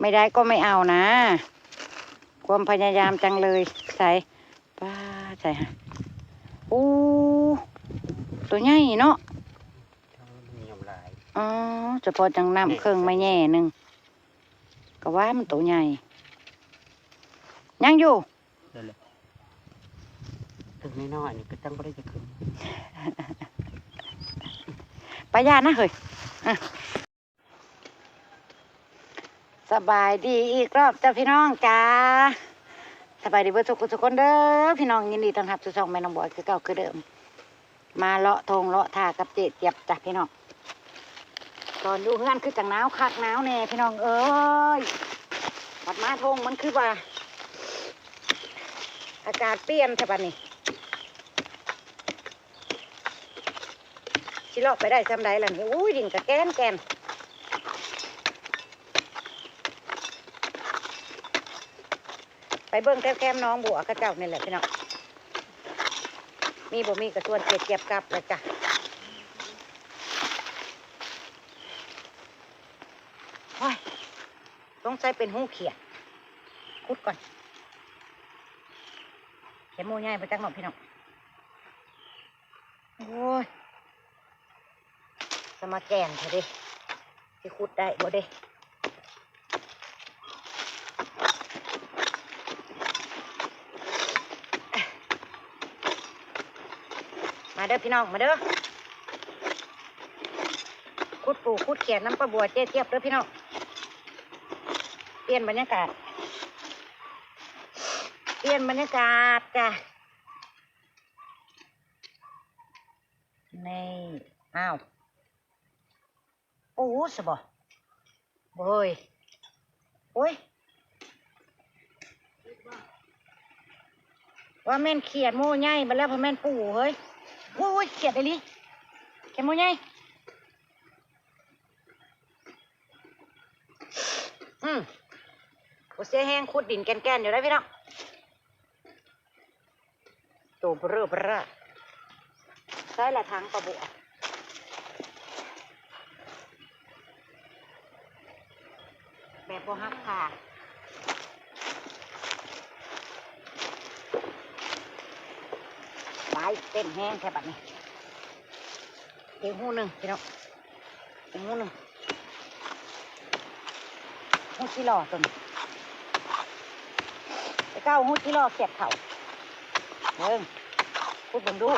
ไม่ได้ก็ไม่เอานะ ความพยายามจังเลย ใส่ ป้า ใส่ฮะ โอ้ ตัวใหญ่เนาะ มันยอมหลาย อ๋อ เฉพาะจังน้ำเคิ่งมาแหย่หนึ่ง ก็ว่ามันตัวใหญ่ ยังอยู่ นั่นแหละ ถึงน้อยๆ นี่ก็จังบ่ได้จะขึ้น ไปย่านนะเฮ้ย อ่ะ สบายดีอีกรอบจ้ะพี่น้องจ้า สบายดีเบิดทุกคนทุกคนเด้อพี่น้อง ยินดีต้อนรับสู่ช่องแม่น้องบอยคือเก่าคือเดิม มาเลาะทงเลาะท่ากับเจ๊เจี๊ยบจ้ะพี่น้อง ตอนอยู่เฮือนคือจังหนาวคักหนาวแน่พี่น้องเอ้ย บัดมาทงมันคือว่า อากาศเปลี่ยนซะบัดนี้ สิเลาะไปได้ส่ำใดล่ะนี่ อุ้ย ดินกะแก่นแก่น ไปเบิ่งแถวแคมหนองบัวเขาเจ้านี่แหละพี่น้อง มีบ่มีก็ชวนเจ๊เจี๊ยบกลับแล้วจ้ะ โอ้ย สงสัยเป็นหูเขียด ขุดก่อน เขียดหมู่ใหญ่บ่จักเนาะพี่น้อง โอ้ย สมาแก่นแท้เด้ สิขุดได้บ่เด้ มาเด้อพี่น้อง มาเด้อ ขุดปูขุดเขียดนำป้าบัวเจ๊เจี๊ยบเด้อพี่น้อง เปลี่ยนบรรยากาศ เปลี่ยนบรรยากาศจ้ะ นี่ อ้าว โอ้ สะบ่ โอ้ย โอ้ย ว่าแม่นเขียดหมู่ใหญ่ บัดแล้วบ่แม่นปูเฮ้ย โอ้ย เขียดอีหลี เขียดหมู่ใหญ่ อืม บ่เสียแฮง ขุดดินแก่นๆ อยู่ได้พี่น้อง โตเบ้อเร่อเบ้อเร่อ ใส่ละถังปลาบัว แบบบ่หักขา ไป เต้นแฮงแท้บัดนี้ อีกหูหนึ่งพี่น้อง อีกหูหนึ่ง หูจิหล่อตัวนี้ แต่เก่าหูจิหล่อเขียดเขา เบิ่ง ขุดเบิ่งดู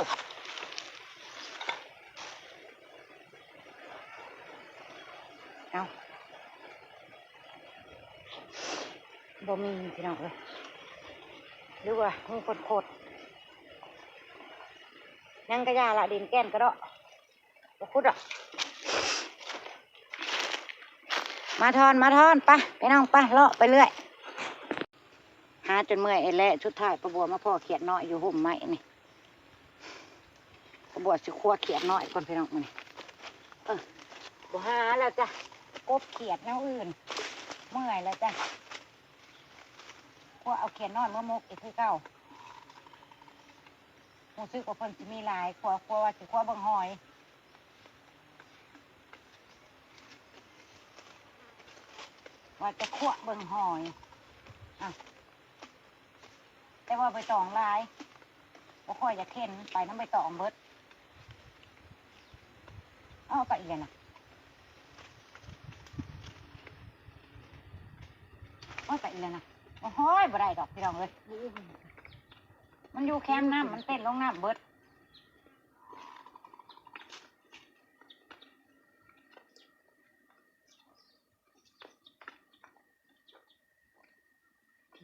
เอ้า บ่มีพี่น้องเอ้ย หรือว่าหูคนโคตร ยังกะยาละ ดินแก่นกะเดาะ บ่ขุดดอก มาทอน มาทอน ไป พี่น้อง ไป เลาะไปเรื่อย หาจนเมื่อยแหละ สุดท้ายป้าบัวมาพ้อเขียดน้อยอยู่ฮ่มไม้นี่ ป้าบัวสิคั่วเขียดน้อยก่อนพี่น้องมื้อนี้ เออ บ่หาแล้วจ้ะ กบเขียดแนวอื่น เมื่อยแล้วจ้ะ คั่วเอาเขียดน้อยมาหมกอีกคือเก่า รู้สึกว่าเพิ่นสิมีหลาย คั่ว คั่วว่าสิคั่วเบิ่งหอย ว่าจะคั่วเบิ่งหอย อ่ะ แต่ว่าใบตองหลาย บ่ค่อยอยากเห็น ไปนำใบตองเบิด เอาไปอีกแล้วนะ เอาไปอีกแล้วนะ โอ้โห บ่ได้ดอกพี่น้องเอ้ย มันอยู่แคมน้ำ มันเต้นลงน้ำเบิด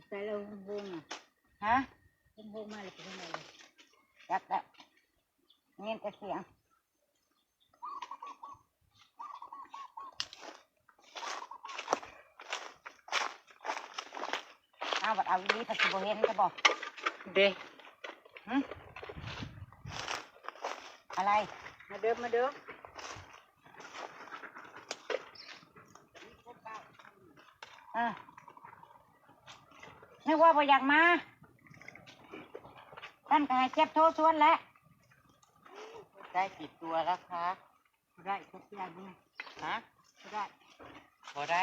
ใส่แล้วโฮงๆ อ่ะ ฮะ โฮงๆ มาแล้วเป็นยังไง จักแล้ว ยินแต่เสียง เอาบัดเอาอีหลี ผัดสิบ่เห็นซะบ่ เด้ หึ อะไร มาเด้อ มาเด้อ อ่ะ นึกว่าบ่อยากมา ท่านก็ให้เจี๊ยบโทรชวนแล้ว ได้กี่ตัวแล้วคะ บ่ได้จักอย่างนี่ ฮะ บ่ได้ บ่ได้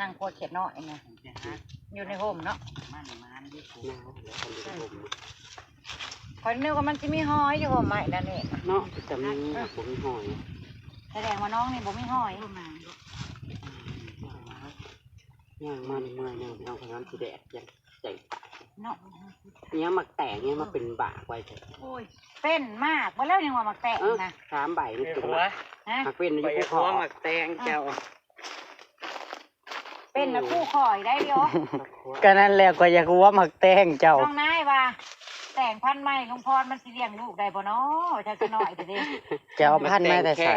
ນັ່ງຄົວຂຽດນ້ອຍນະ ຢູ່ໃນຮົ່ມເນາະ. ມັນ ມັນຢູ່ ໜາວແລ້ວ ຄັນຢູ່ໃນຮົ່ມ ຂ້ອຍນຶກວ່າມັນຊິມີຫອຍຢູ່ຮົ່ມໄມ້ນັ້ນເດ. ເນາະ ຈະມີ ບໍ່ມີຫອຍ. ສະແດງວ່າໜອງນີ້ບໍ່ມີຫອຍ. ຍ່າງມາເມື່ອຍໆ ພີ່ນ້ອງ ພະຍາຍາມຊິແດດ ຢ່າງໃຈເນາະ. ອີຫຍັງໝາກແຕງ ອີຫຍັງມາເປັນບາກໄວ້ແທ້? ໂອ້ຍ ເປັນໝາກເບິດແລ້ວ ຍັງວ່າໝາກແຕງນະ. ສາມໃບນີ້ເປັນໝາກ. ຮະ? ໝາກເປັນຢູ່ພູເຂົາ ໝາກແຕງເຈົ້າ. ເປັນນະຄູຂ້ອຍໄດ້ເດ. ກະນັ້ນແຫຼະ ຂ້ອຍຢາກຮູ້ວ່າໝາກແຕງເຈົ້າ. ນ້ອງນາຍວ່າ ແຕງພັນໃໝ່ລຸງພອນມັນຊິລ້ຽງລູກໄດ້ບໍ່ນໍ ຈັກໜ້ອຍເດ. ເຈົ້າເອົາພັນມາແຕ່ໃສ?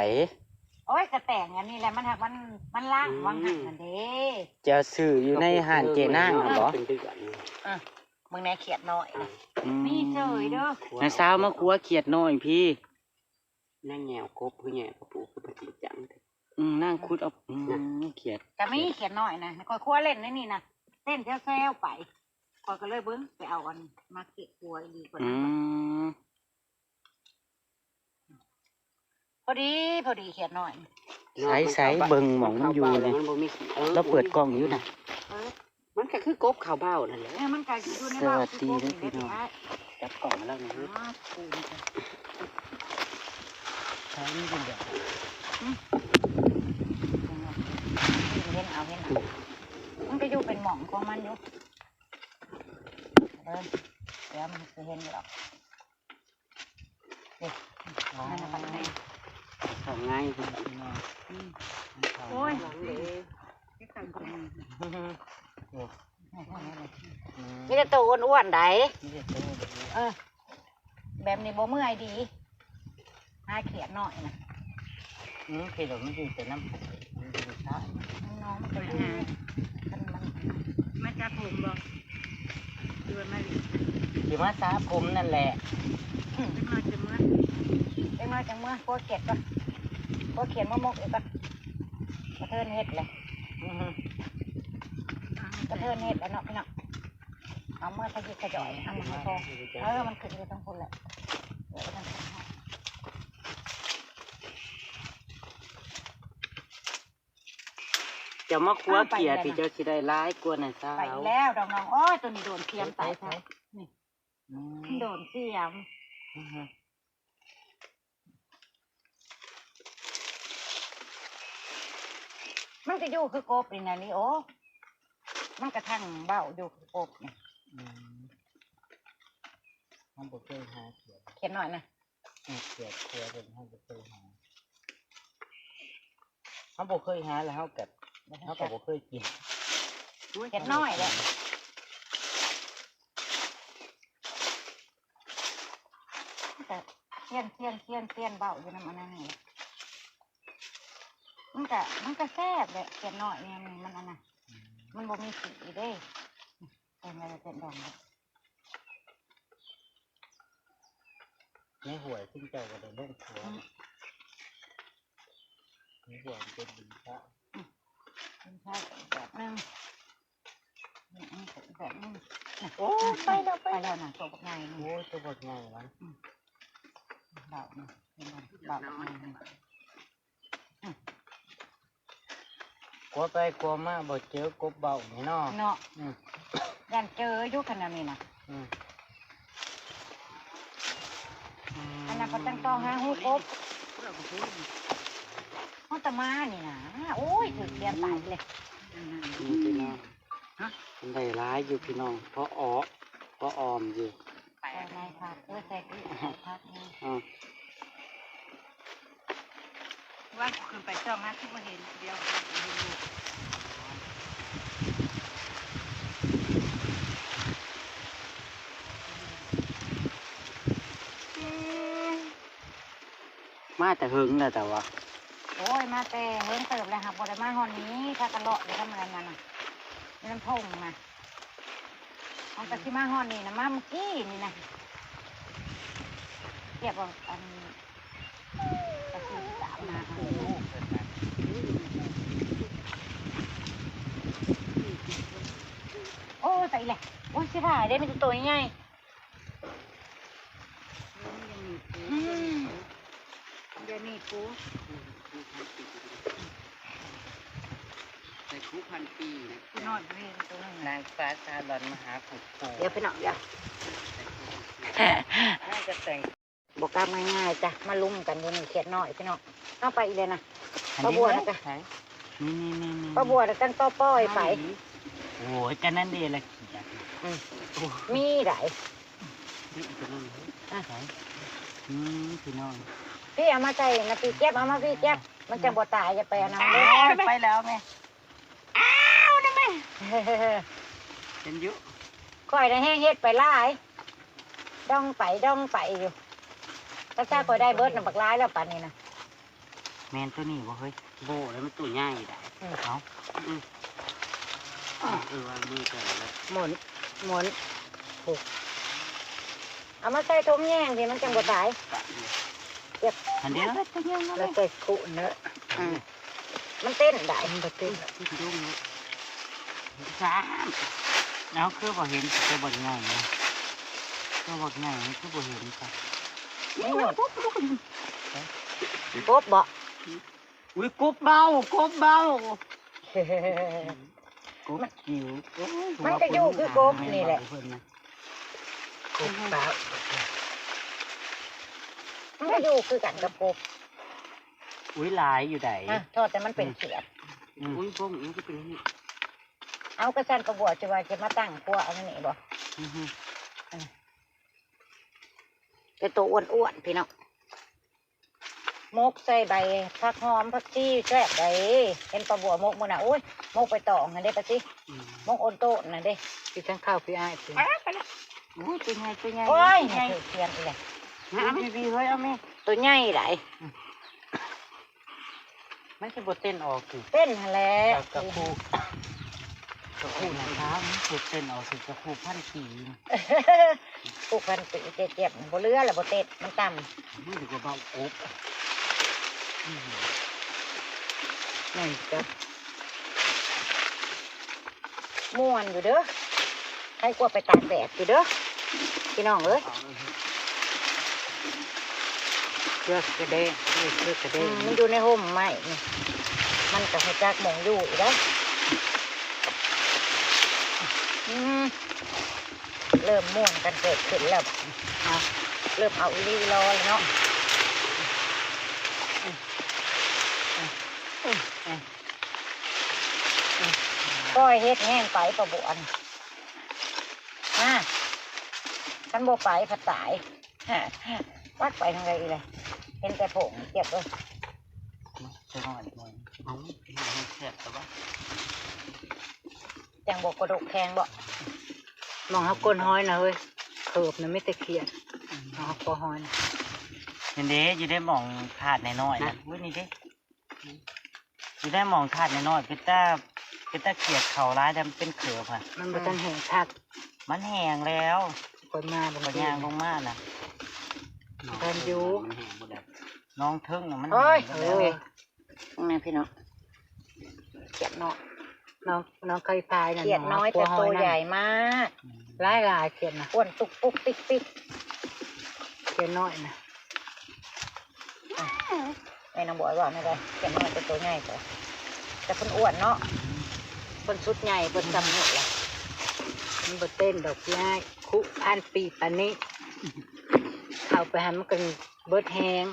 ໂອ້ຍ ກະແຕງອັນນີ້ແຫຼະ ມັນຫາກ ມັນ ມັນລ້າງ ອືມ ຫວ່າງຫັ້ນຫັ້ນເດ. ເຈົ້າຊື້ຢູ່ໃນຮ້ານເຈນາງຫັ້ນບໍ? ເປັນເດືອນ. ອ່ະ ເບິ່ງແດ່ຂຽດນ້ອຍນະ. ອືມ ມີເສີຍເດີ. ນ້າສາວມາຄົວຂຽດນ້ອຍພີ້. ນາງແຫຍ່ວກົບ ຄືແຫຍ່ວກະປູ ຄືບໍ່ຈິງຈັງ. ອືມ ນາງຂຸດເອົາ ອືມ ຂຽດ ກະມີຂຽດນ້ອຍນະ. ຂ້ອຍຄົວເຫຼັ້ນໃນນີ້ນະ ເຫຼັ້ນແຊວໆໄປ. ຂ້ອຍກະເລີຍເບິ່ງ ໄປເອົາອັນ ມາເກັບຄົວອີ່ຫຼີກ່ອນ. ອືມ ພໍດີ ພໍດີຂຽດນ້ອຍ. ໃສໆ ເບິ່ງໝ່ອງມັນຢູ່ນີ້ ລາວເປີດກ້ອງຢູ່ນະ. ເອີ ມັນກະຄືກົບເຂົ້າເບົ້ານັ້ນແຫຼະ. ເອີ ມັນກະຢູ່ໃນເບົ້າ ສະຫວັດດີເດີພີ່ນ້ອງ. ຈັບກ້ອງໃຫ້ລາວໜ່ອຍ. ໃສ່ນີ້ເປັນແບບ ອືມ ເຫັນເອົາ ເຫັນເອົາ. ມັນກະຢູ່ເປັນໝ່ອງຂອງມັນຢູ່. ເອີ ດຽວມັນຊິເຫັນດອກ. ເຂົ້າງ່າຍ. ໂອ້ຍ ມີແຕ່ໂຕອ້ວນໆໃດ. ເອີ ແບບນີ້ບໍ່ເມື່ອຍດີ. ຫາຂຽດນ້ອຍນະ. ອືມ ຂຽດນ້ອຍມັນຢູ່ແຕ່ນ້ຳ ມັນຢູ່ໃນຊາຍ. ນ້ອງມັນກະຢູ່ ຄັນມັນ ມາຈາກໂຮມບໍ່? ຫຼືວ່າມາຫຼິ້ນ? ຊິມາສະຜົມນັ້ນແຫຼະ. ອືມ ຈັກໜ້ອຍຈະເມືອ ຈັກໜ້ອຍຈະເມືອ. ຜົວຂຽດກ່ອນ ຜົວຂຽດມາໝົກອີກກ່ອນ. ກະເທີນເຮັດແຫຼະ. ອືຮຶ ກະເທີນເຮັດແຫຼະເນາະພີ່ນ້ອງ. ເອົາເມືອຂະຫຍິກຂະຫຍ້ອຍ ເອົາໃຫ້ພໍ. ເອີ ມັນຂຶ້ນຢູ່ທາງພຸ້ນແຫຼະ. ເຈົ້າມາຄົວຂຽດ ເຈົ້າຊິໄດ້ຫຼາຍກວ່ານະສາວ. ໄປແລ້ວດອກນ້ອງ. ໂອ້ຍ ໂຕນີ້ໂດນຂຽມຕາຍ. ນີ້ ອືມ ໂດນຂຽມ. ອືຮຶ ມັນກະຢູ່ຄືກົບນີ້ນະລີໂອ. ມັນກະທັງເບົ້າຢູ່ຄືກົບນີ້. ອືມ ເຮົາບໍ່ເຄີຍຫາຂຽດ ຂຽດນ້ອຍນະ. ເອີ ຂຽດ ຂຽດເຮົາບໍ່ເຄີຍຫາ. ເຮົາບໍ່ເຄີຍຫາ ແລ້ວເຮົາກະ ເຮົາກະບໍ່ເຄີຍກິນ. ຂຽດນ້ອຍແຫຼະ. ມັນກະຄຽນ ຄຽນ ຄຽນ ຄຽນເບົ້າຢູ່ນຳອັນນັ້ນນີ້. ມັນກະ ມັນກະແຊບແຫຼະ ຂຽດນ້ອຍນີ້ ມັນອັນນັ້ນ ອືມ ມັນບໍ່ມີສີເດ້. ແຕ່ງໄວ້ແລ້ວເປັນດອງແລ້ວ. ໃນຫ້ວຍເພິ່ນເຈົ້າກະໄດ້ລົງຄົວ. ອືມ ໃນຫ້ວຍເປັນດິນຊະ ອືມ ດິນຊະອີກແບບໜຶ່ງ. ອືມ ອີກແບບໜຶ່ງ. ໂອ້ ໄປແລ້ວ ໄປແລ້ວນະ ໂຕບັກໃຫຍ່ນີ້. ໂອ້ ໂຕບັກໃຫຍ່ວະ. ອືມ ເບົ້ານີ້ ເຫັນບໍ່ ເບົ້າບັກໃຫຍ່ນີ້. ອືມ ກົວໄປກົວມາບໍ່ເຈີກົບເບົ້ານີ້ເນາະ. ເນາະ ອືມ ຢ້ານເຈີຢູ່ຂະໜາດນີ້ນະ. ອືມ ອັນນັ້ນເຂົາຈັ່ງຕ້ອງຫາຮູກົບ. ເຮົາຕະມານີ້ນະ ໂອ້ຍ ຖືກຂຽນຕາຍເລີຍ. ອືມ ພີ່ນ້ອງ ມັນໄດ້ຫຼາຍຢູ່ພີ່ນ້ອງ ພໍອອກ ພໍອອມຢູ່. ໄປ ໄປໄລ່ຜັກ ເອີ ໃສ່ ໃສ່ຜັກນີ້. ອືມ ວ່າກູຂຶ້ນໄປສ່ອງຫາຄືບໍ່ເຫັນ ດຽວເຫັນຢູ່. ມາແຕ່ເຫິງແລ້ວ ແຕ່ວ່າ ໂອ້ຍ ມາແຕ່ເຫິງເຕີບແລ້ວ ຫາກບໍ່ໄດ້ມາຮອດນີ້ ພາກັນເລາະຢູ່ທຳນັ້ນນະ ຢູ່ນຳທົ່ງນະ. ມັນກະຊິມາຮອດນີ້ນະ ມາມື້ກີ້ນີ້ນະ. ຮຽບວ່າອັນ ກະຊິຕາມມາ. ໂອ້ ໃສ່ແຫຼະ. ໂອ້ຍ ເສຍດາຍເດ້ ມີແຕ່ໂຕໃຫຍ່. ອືມ ຢ່າໜີບກູ ຢ່າໜີບກູ. ຜູ້ນ້ອຍຜູ້ເຫັນໂຕໜຶ່ງ ນາງຟ້າຊາລອນມະຫາພຸດໂພ ດຽວພີ່ນ້ອງ ດຽວ ນາງຈະແຕ່ງ ບໍ່ກັບງ່າຍໆຈ້ະ ມາລຸມກັນຢູ່ນີ້ຂຽດນ້ອຍພີ່ນ້ອງ ເອົາໄປອີກແລ້ວນະ ປາບົວນະກະ ນີ້ໆໆໆ ປາບົວນະຕັ້ງຕໍ່ປ່ອຍໄປ ໂອ້ຍ ກະນັ້ນເດລະຂຽດ ອືມ ໂອ້ຍ ມີໄດ໋ ນີ້ອີກໂຕໜຶ່ງ ອ່ະ ອືມ ພີ່ນ້ອງ ພີ່ເອົາມາໃສ່ນະ ພີ່ເກັບ ເອົາມາພີ່ເກັບ ມັນຈະບໍ່ຕາຍ ຢ່າໄປອັນນັ້ນເດີ ໄປແລ້ວແມ່ ອ້າວນະແມ່ ເຫັນຢູ່ ຂ້ອຍນະແຮງເຮັດໄປຫຼາຍ ດອງໄປດອງໄປຢູ່ ຖ້າຊາຂ້ອຍໄດ້ເບິດນະ ບັກຫຼາຍແລ້ວປານນີ້ນະ ແມ່ນໂຕນີ້ບໍ່ເຮີ້ຍ ບໍ່ ແລ້ວມັນໂຕໃຫຍ່ໄດ໋ ອືມ ເອົາ ອືມ ເອີ ວາງມືກ່ອນລະ ໝູນ ໝູນ ໂອ້ ເອົາມາໃສ່ຖົງແຍງຊິ ມັນຈັ່ງບໍ່ຕາຍ ເກັບ ອັນເດີ ລະໃສ່ຄຸເນາະ ອືມ ມັນເຕັ້ນໄດ໋ ມັນບໍ່ເຕັ້ນ ມັນດຸ້ງເນາະ ສາມ ເອົາ ຄືບໍ່ເຫັນແຕ່ບັກໃຫຍ່ ແຕ່ບັກໃຫຍ່ ຄືບໍ່ເຫັນ ນີ້ ກົບບໍ່? ອຸ້ຍ ກົບເບົາ ກົບເບົາ ກົບຈິ້ວ ໂອ້ຍ ມັນກະຢູ່ຄືກົບນີ້ແຫຼະ ກົບເບົາ ມັນກະຢູ່ຄືກັນກັບກົບ ອຸ້ຍ ຫຼາຍຢູ່ໃດ໋ ທອດແຕ່ມັນເປັນຂຽດ ອືມ ອຸ້ຍ ບົ້ງ ມັນຄືເປັນນີ້ ເອົາ ກະຊັ້ນປາບົວຈະວ່າຈະມາຕັ້ງຄົວເອົານີ້ບໍ່? ອືຮຶ ແຕ່ໂຕອ້ວນໆ ພີ່ນ້ອງ ໝົກໃສ່ໃບຜັກຫອມຜັກຊີແຊບໃດ໋ ເຫັນປາບົວໝົກມື້ນະ ໂອ້ຍ ໝົກໃບຕອງຫັ້ນເດ້ປາຊີ ອືມ ໝົກໂອນໂຕນຫັ້ນເດ້ ກິນທັງເຂົ້າພີ່ອ້າຍ ໄປແລ້ວ ໄປແລ້ວ ໂອ້ຍ ໂຕໃຫຍ່ ໂຕໃຫຍ່ ໂອ້ຍ ໂຕໃຫຍ່ ຖືກຄຽນອີກແລ້ວ ເອົາແມ່ ພີ່ໆ ເຮີ້ຍ ເອົາແມ່ ໂຕໃຫຍ່ຫຼາຍ ອືມ ມັນຊິບໍ່ເຕັ້ນອອກຕິ ເຕັ້ນຫັ້ນແຫຼະ ກະ ກະຄູ ກະຄູນະຄະ ມັນຊິເຕັ້ນອອກຊິ ກະຄູພັນປີ ຄູພັນປີ ເຈັບໆ ບໍ່ເຫຼືອລະ ບໍ່ເຕັ້ນ ມັນຕ່ຳ ມັນຊິບໍ່ເບົາອົບ ອືມ ນັ້ນກະ ມ່ວນຢູ່ເດີ ໃຄກວ່າໄປຕາກແດດຢູ່ເດີ ພີ່ນ້ອງເອີຍ ເຄືອກະແດງ ເຄືອກະແດງ ອືມ ມັນຢູ່ໃນຮົ່ມໄມ້ນີ້ ມັນກະຮູ້ຈັກໝ່ອງຢູ່ອີກເດ້ ອືມ ເລີ່ມມ່ວນກັນເກີດຂຶ້ນແລ້ວບາດນີ້ ເອົາ ເລີ່ມເອົາອີ່ຫຼີອີ່ຫຼໍແລ້ວເນາະ ອືມ ອືມ ອືມ ອືມ ປ່ອຍເຮັດແຮງໄປປາບົວນະ ຄັນບໍ່ໄປພັດຕາຍ ຈັກໄປທາງໃດອີກແຫຼະ ເຫັນແຕ່ຜົງ ເຈັບເອີຍ ເອົາ ແຊບແຕ່ວ່າ ຈັ່ງບໍ່ກະດູກແຂງບໍ່ ໝ່ອງເຮົາກົ້ນຫອຍນະເຮີ້ຍ ເຂີບນະມີແຕ່ຂຽດ ອືມ ໝ່ອງເຮົາກ້ນຫອຍນະ ເຫັນເດ້ ຢູ່ໃນໝ່ອງທາດນ້ອຍໆນະ ອຸ້ຍ ນີ້ເດ້ ຢູ່ໃນໝ່ອງທາດນ້ອຍໆ ເປັນຕາ ເປັນຕາຂຽດເຂົ້າຫຼາຍ ແຕ່ມັນເປັນເຂີບຫັ້ນ ມັນບໍ່ທັນແຫ້ງຄັກ ມັນແຫ້ງແລ້ວ ຂ້ອຍມາບໍ່ ຂ້ອຍຍ່າງລົງມານະ ທັນຢູ່ ມັນແຫ້ງໝົດແລ້ວ ໜອງເທິງນະມັນ ໂອ້ຍ ແຫ້ງເບິດແລ້ວ ເອີ ນີ້ພີ່ນ້ອງ ຂຽດນ້ອຍ ນ້ອງ ນ້ອງເຄີຍພາຍນະ ຂຽດນ້ອຍແຕ່ໂຕໃຫຍ່ມາກ ອືມ ຫຼາຍໆ ຂຽດນະ ອ້ວນຕຸກປຸກຕິກປິກ ຂຽດນ້ອຍນະ ອ່ະ ແມ່ນ້ອງບອຍເວົ້າແນວໃດ ຂຽດນ້ອຍແຕ່ໂຕໃຫຍ່ ແຕ່ເພິ່ນອ້ວນເນາະ ເພິ່ນຊຸດໃຫຍ່ ເພິ່ນຊ່ຳນີ້ແຫຼະ ມັນບໍ່ເຕັ້ນດອກພີ່ອ້າຍ ຄຸພັນປີປານນີ້ ເຂົ້າໄປຫັ້ນມັນກະເບິດແຮງ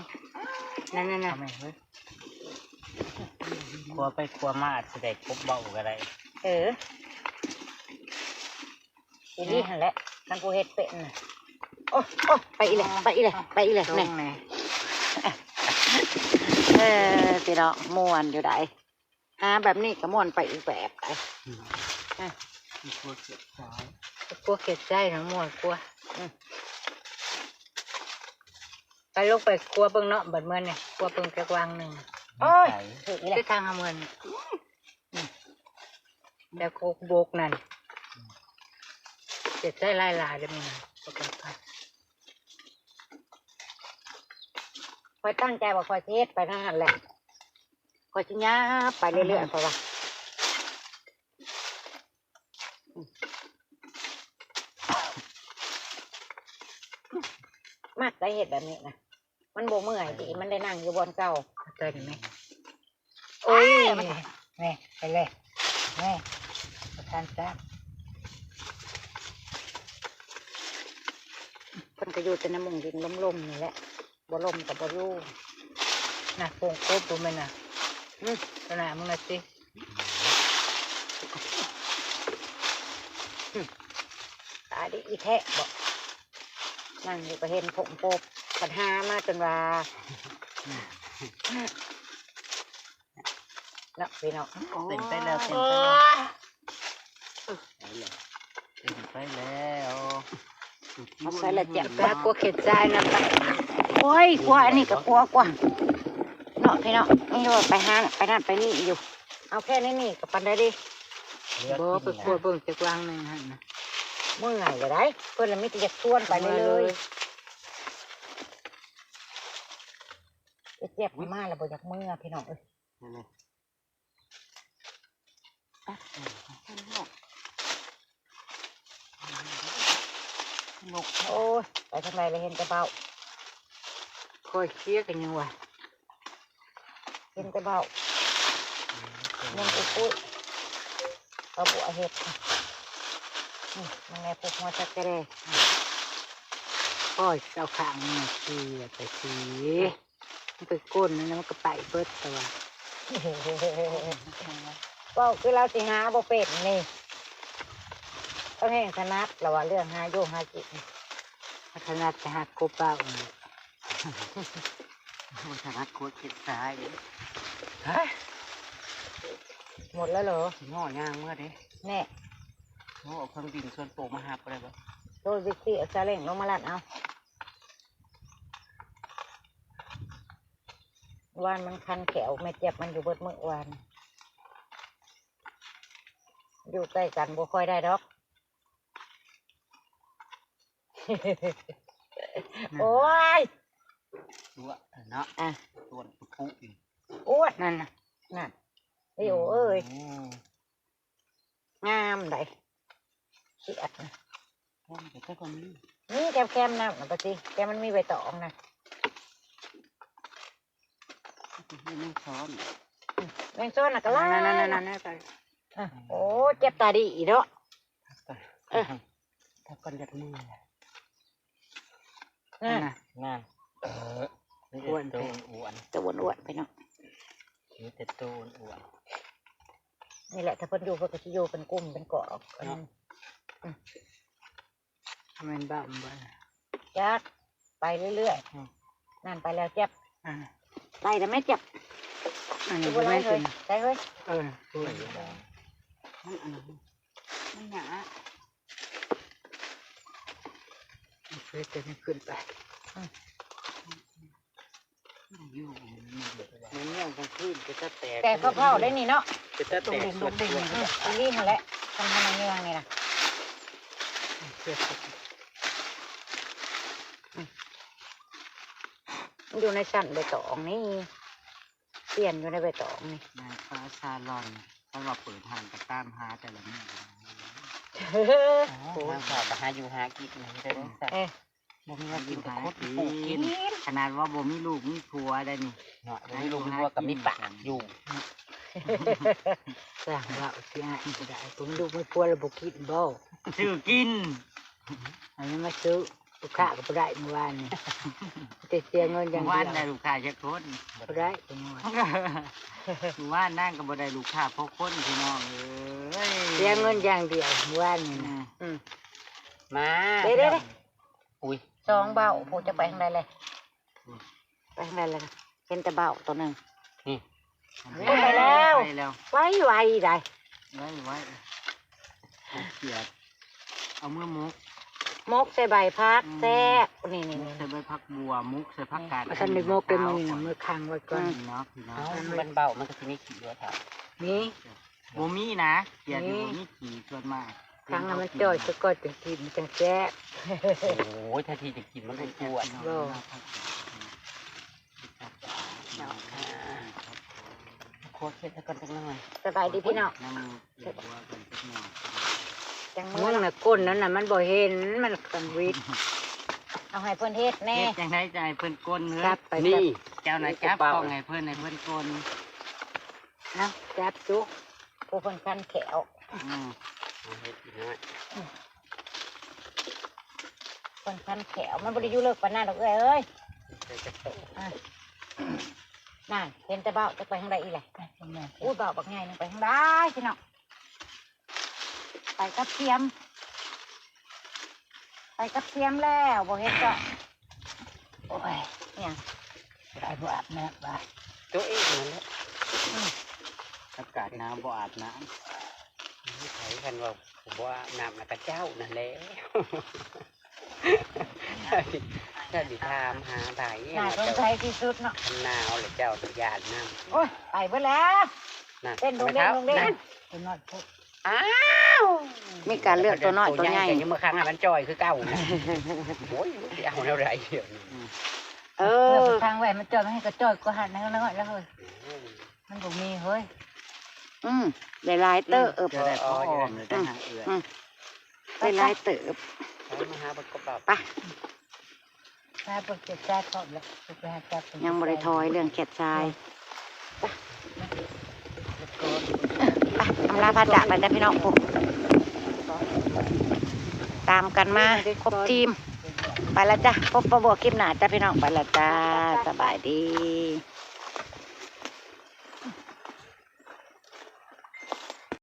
ນັ້ນໆໆ ເອົາແມ່ເອີຍ ຄົວໄປຄົວມາອາດຊິໄດ້ກົບເບົາກະໄດ້ ເອີ ອີ່ຫຼີຫັ້ນແຫຼະ ຄັນຜູ້ເຮັດເປັນນະ ໂອ້ ໂອ້ ໄປອີກແລ້ວ ໄປອີກແລ້ວ ໄປອີກແລ້ວ ແນ່ ເອີ ພີ່ນ້ອງ ມ່ວນຢູ່ໃດ໋ ຫາແບບນີ້ກະມ່ວນໄປອີກແບບໃດ໋ ອືມ ອະ ຄົວຂຽດຊາຍ ຄົວຂຽດຊາຍນະມ່ວນກວ່າ ອືມ ໄປລົງໄປຄົວເບິ່ງເນາະ ບາດເມືອນີ້ ຄົວເບິ່ງຈັກວັງໜຶ່ງ ໂອ້ຍ ຖືກອີກແລ້ວ ຄືທາງເຮົາເມືອນີ້ ອືມ ແລ້ວໂຄກບົກນັ້ນ ເກັບໃສ່ຫຼາຍໆເດີມື້ນີ້ ຂ້ອຍຕັ້ງໃຈວ່າຂ້ອຍຊິເຮັດໄປທາງຫັ້ນແຫຼະ ຂ້ອຍຊິຫຍັບໄປເລື້ອຍໆ ເພາະວ່າ ມັກໄດ້ເຮັດແບບນີ້ນະ ມັນບໍ່ເມື່ອຍຕິ ມັນໄດ້ນັ່ງຢູ່ບ່ອນເກົ່າ ເຂົ້າໃຈໄດ້ແມ່ ໂອ້ຍ ແມ່ ໄປເລີຍ ແນ່ ບໍ່ທັນຈັກ ເພິ່ນກໍຢູ່ແຕ່ໃນມຸ້ງດິນລົມໆນີ້ແຫຼະ ບໍ່ລົມກໍບໍ່ຢູ່. ນະ ໂປ່ງໂກບບໍ່ແມ່ນນະ ຫຶ ຕາໜ້າມຶງນະຕິ ຫຶ ຕາດີອີແທ້ບໍ ນັ່ງຢູ່ກໍເຫັນຜົມໂປບ ບັດຫາມາຈົນວ່າ ເນາະພີ່ນ້ອງ ເຕັມໄປແລ້ວ ເຕັມໄປແລ້ວ ໂອ້ຍ ເຕັມໄປແລ້ວ ເອົາໃສ່ລະແຈ່ມ ກະກົວເຂັດຊາຍນຳ ໂອ້ຍ ກົວອັນນີ້ກໍກົວກວ່າເນາະພີ່ນ້ອງ ນີ້ວ່າໄປຫາໄປນັ້ນໄປນີ້ຢູ່ ເອົາແຄ່ໃນນີ້ກໍປານໃດເດ ບໍ່ ໄປກົວເບິ່ງຈັກວາງໜຶ່ງຫັ້ນນະ ເມື່ອຍແລ້ວໃດ ເພິ່ນລະມີແຕ່ຢາກຊວນໄປເລີຍໆ ເຈັບມາລະບໍ່ຢາກເມືອພີ່ນ້ອງເອີຍ ໂອ້ຍ ໄປທາງໃດລະເຫັນແຕ່ເບົ້າ ຄ່ອຍເຄຍກັນຍັງວ່າ ເຫັນແຕ່ເບົ້າ ຍັງອຸປຸຍ ເອົາບົວເຮັດ ນີ້ ມັນແນ່ ປຸກຫົວຈັກກະແດ່ ໂອ້ຍ ເອົາຂ້າງນີ້ມາຊີ້ ໄປຊີ້ ມັນໄປກົ້ນນັ້ນ ມັນກໍໄປເບິດ ແຕ່ວ່າ ເວົ້າຄືລາວຊິຫາບໍ່ເປັນນີ້ ຕ້ອງແຮ່ງຖະໜັດລະວ່າ ເລື່ອງຫາຢູ່ຫາກິນ ຖະໜັດແຕ່ຫາກົບເບົ້ານີ້ ບໍ່ຖະໜັດກົວເຂັດຊາຍ ເຮີ້ຍ ໝົດແລ້ວເຫລອ? ຊິເງາະຍ່າງເມືອເດ້ ແນ່ ໂອ້ ເອົາເຄື່ອງບິນສ່ວນໂຕມາຮັບບໍ່ໄດ້ບໍ່? ໂຕຊິຂີ່ເອົາຊາເລັ້ງລົງມາລັດເອົາ ວານມັນຄັນແຂ້ວ ແມ່ຈຽບມັນຢູ່ເບິດມື້ວານ ຢູ່ໃກ້ກັນບໍ່ຄ່ອຍໄດ້ດອກ. ໂອ້ຍ ຕົວະເນາະ ອ່ະ ຕົວະປຸໆຢູ່ ໂອ້ຍ ນັ້ນນະ ນັ້ນ ເອີ ໂອ້ເອີຍ ອືມ ງາມໃດ໋ ຂຽດນະ ແຄມກໍມີ ມີແຄມໆ ນຳນະ ປະຕິ ແຕ່ມັນມີໃບຕອງນະ ແມງຊ້ອນ ແມງຊ້ອນນະກໍຫຼາຍ ນັ້ນໆໆໆ ອ່ະ ໂອ້ ເຈັບຕາດີເນາະ ເອີ ຖ້າກ່ອນຢາກເມື່ອຍ ນັ້ນ ນັ້ນ ເອີ ມີແຕ່ໂຕອ້ວນ ໂຕອ້ວນໆ ພີ່ນ້ອງ ມີແຕ່ໂຕອ້ວນ ນີ້ແຫຼະ ຖ້າເພິ່ນຢູ່ ເພິ່ນກໍຊິຢູ່ເປັນກຸ່ມເປັນກອງ ເນາະ ອືມ ແມ່ນເບົ້າບໍ່ ຈັກ ໄປເລື້ອຍໆ ອືມ ນັ້ນໄປແລ້ວ ຈັບ ອ່າ ໄປແລ້ວແມ່ຈັບ ອັນນີ້ບໍ່ໄດ້ເລີຍ ໄປເຮີ້ຍ ເອີ ມັນອັນນັ້ນ ມັນຫຍັງ ເຮັດໃຫ້ມັນຂຶ້ນໄປ ອືມ ມັນຍ່ອງກາງຄືນ ເປັນຕາແຕກ ແຕກເພົາໆ ໄດ້ນີ້ເນາະ ເປັນຕາແຕກ ດົງເດັງ ດົງເດັງ ອືມ ອີ່ຫຼີຫັ້ນແຫຼະ ຄັນມັນຍ່ອງນີ້ນະ ມັນຢູ່ໃນຊັ້ນໃບຕອງນີ້ ປ່ຽນຢູ່ໃນໃບຕອງນີ້ ນາງຟ້າຊາລອນ ຄັນວ່າເປີດຮ້ານກໍຕາມຫາແຕ່ລະມື້ ໂອ້ຍ ນາງຟ້າກໍຫາຢູ່ຫາກິນ ເອີ ບໍ່ມີຫຍັງກິນກໍຂຸດປູກກິນ ຂະໜາດວ່າບໍ່ມີລູກມີຜົວໄດ໋ນີ້ ເນາະ ບໍ່ມີລູກມີຜົວກໍມີປາກຢູ່ ສ້າງເວົ້າຊິອ້າຍກໍໄດ້ ບໍ່ມີລູກມີຜົວແລ້ວບໍ່ກິນບໍ່ ຊື້ກິນ ອັນນີ້ມາຊື້ ລູກຄ້າກໍບໍ່ໄດ້ມື້ວານນີ້ ແຕ່ເສຍເງິນຢ່າງດຽວ ມື້ວານໄດ້ລູກຄ້າຈັກຄົນ ບໍ່ໄດ້ເປັນຫຍັງວະ ມື້ວານນາງກໍບໍ່ໄດ້ລູກຄ້າພໍຄົນ ພີ່ນ້ອງເອີຍ ເສຍເງິນຢ່າງດຽວມື້ວານນີ້ນະ ອືມ ອືມ ມາ ເດ້ໆໆ ອຸ້ຍ ສອງເບົ້າ ຜູ້ຈະໄປທາງໃດແລະ ໄປທາງໃດແລະ ເຫັນແຕ່ເບົ້າໂຕໜຶ່ງ ນີ້ ໂອ້ຍ ໄປແລ້ວ ໄປແລ້ວ ໄວໆ ໄດ໋ ໄວໆ ເອົາເຂດ ເອົາເມືອໝົກ ໝົກໃສ່ໃບຜັກ ອືມ ແຊບ ນີ້ໆໆ ໝົກໃສ່ໃບຜັກບົ່ວ ໝົກໃສ່ຜັກກາດ ບໍ່ທັນໄດ້ໝົກເລີຍມື້ນີ້ນະ ມື້ຄ້າງໄວ້ກ່ອນ ອືມ ເນາະ ພີ່ນ້ອງ ເອົາ ມັນເບົ້າ ມັນກໍຊິມີຂີ້ຢູ່ແທ້ ມີ ບໍ່ມີນະ ເຂດນີ້ບໍ່ມີຂີ້ ສ່ວນມາກ ຄັງໃຫ້ມັນຈ່ອຍຊະກ່ອນ ຈັ່ງກິນມັນຈັ່ງແຊບ ໂອ້ຍ ຖ້າທີ່ຈະກິນມັນກໍກວນ ບໍ່ ໂຄດເຮັດໃຫ້ກ່ອນຈັກໜ່ອຍ ສະບາຍດີພີ່ນ້ອງ ນຳຫົວກັນຈັກໜ່ອຍ ຈັ່ງເມືອ ມຶງນະກົ້ນນັ້ນນະ ມັນບໍ່ເຫັນ ມັນກັນວິດ ເອົາໃຫ້ເພິ່ນເຮັດແນ່ ເຮັດຈັ່ງໃດຈະໃຫ້ເພິ່ນກົ້ນເຮີ້ຍ ຈັບໄປ ນີ້ ຈັບ ເຈົ້ານະຈັບກ້ອງໃຫ້ເພິ່ນ ໃຫ້ເພິ່ນກົ້ນ ເອົາ ຈັບຈຸ ຜູ້ເພິ່ນຄັນແຂ້ວ ອືມ ເອົາເຮັດອີກໜ້ອຍ ເພິ່ນຄັນແຂ້ວ ມັນບໍ່ໄດ້ຢູ່ເລິກປານນັ້ນດອກເອື້ອຍເອີຍ ເຮັດຈັກໂຕ ອ່ະ ນັ້ນ ເຫັນແຕ່ເບົາ ຈັກໄປທາງໃດອີກແຫຼະ ອຸ້ຍ ເບົາບັກໃຫຍ່ໜຶ່ງໄປທາງໃດ ພີ່ນ້ອງ. ໄປກັບສຽມ ໄປກັບສຽມແລ້ວ ບໍ່ເຮັດກໍ ໂອ້ຍ ຫຍັງ ໄປບໍ່ອາບນ້ຳວ່າ ຕົວເອງນັ້ນແຫຼະ ອືມ ອາກາດໜາວບໍ່ອາບນ້ຳ ໃຜຄັນວ່າບໍ່ອາບນ້ຳນະ ກະເຈົ້ານັ້ນແຫຼະ. ຖ້າຊິຖາມຫາໃຜ ໜ້າສົງໄສທີ່ສຸດເນາະ ຄັນໜາວແລ້ວເຈົ້າຊິຢ້ານນຳ ໂອ້ຍ ໄປເບິດແລ້ວ ນະ ເຕັ້ນດົງເດ້ງ ເອົາໄປເຖົ້າ ດົງເດ້ງ ນັ້ນ ຕົວນ້ອຍໂພດ ອ້າວ ມີການເລືອກຕົວນ້ອຍຕົວໃຫຍ່ ຕົວໃຫຍ່ກໍຍັງມາຂັງໃຫ້ມັນຈ່ອຍຄືເກົ່ານະ ໂອ້ຍ ຊິເອົາແນວໃດດຽວນີ້ ເອີ ເອີ ໄປຂັງໄວ້ໃຫ້ມັນຈ່ອຍ ມັນໃຫ້ກະຈ່ອຍກວ່າຫັ້ນ ນ້ອຍໆ ແລ້ວເຮີ້ຍ ອືມ ມັນບໍ່ມີເຮີ້ຍ ອືມ ໄດ້ຫຼາຍເຕີບ ເອີ ພໍ ພໍ ພໍ ອອມເລີຍ ໄດ້ຫາເອື້ອຍ ອືມ ໄດ້ຫຼາຍເຕີບ ໄປ ມາຫາເບິ່ງກົບເບົາ ໄປ ຫາເບິ່ງເຈັບແຊກພ້ອມແລ້ວ ໄປຫາຈັບ ຍັງບໍ່ໄດ້ຖອຍເລື່ອງແຄດຊາຍ ໄປ ອຳລາພາຈາກໄປແຕ່ພີ່ນ້ອງພຸ້ນ ຕາມກັນມາຄົບທີມ ໄປລະຈ້າ ພົບປ້າບົວຄລິບໜ້າຈ້າພີ່ນ້ອງ ໄປລະຈ້າ ສະບາຍດີ.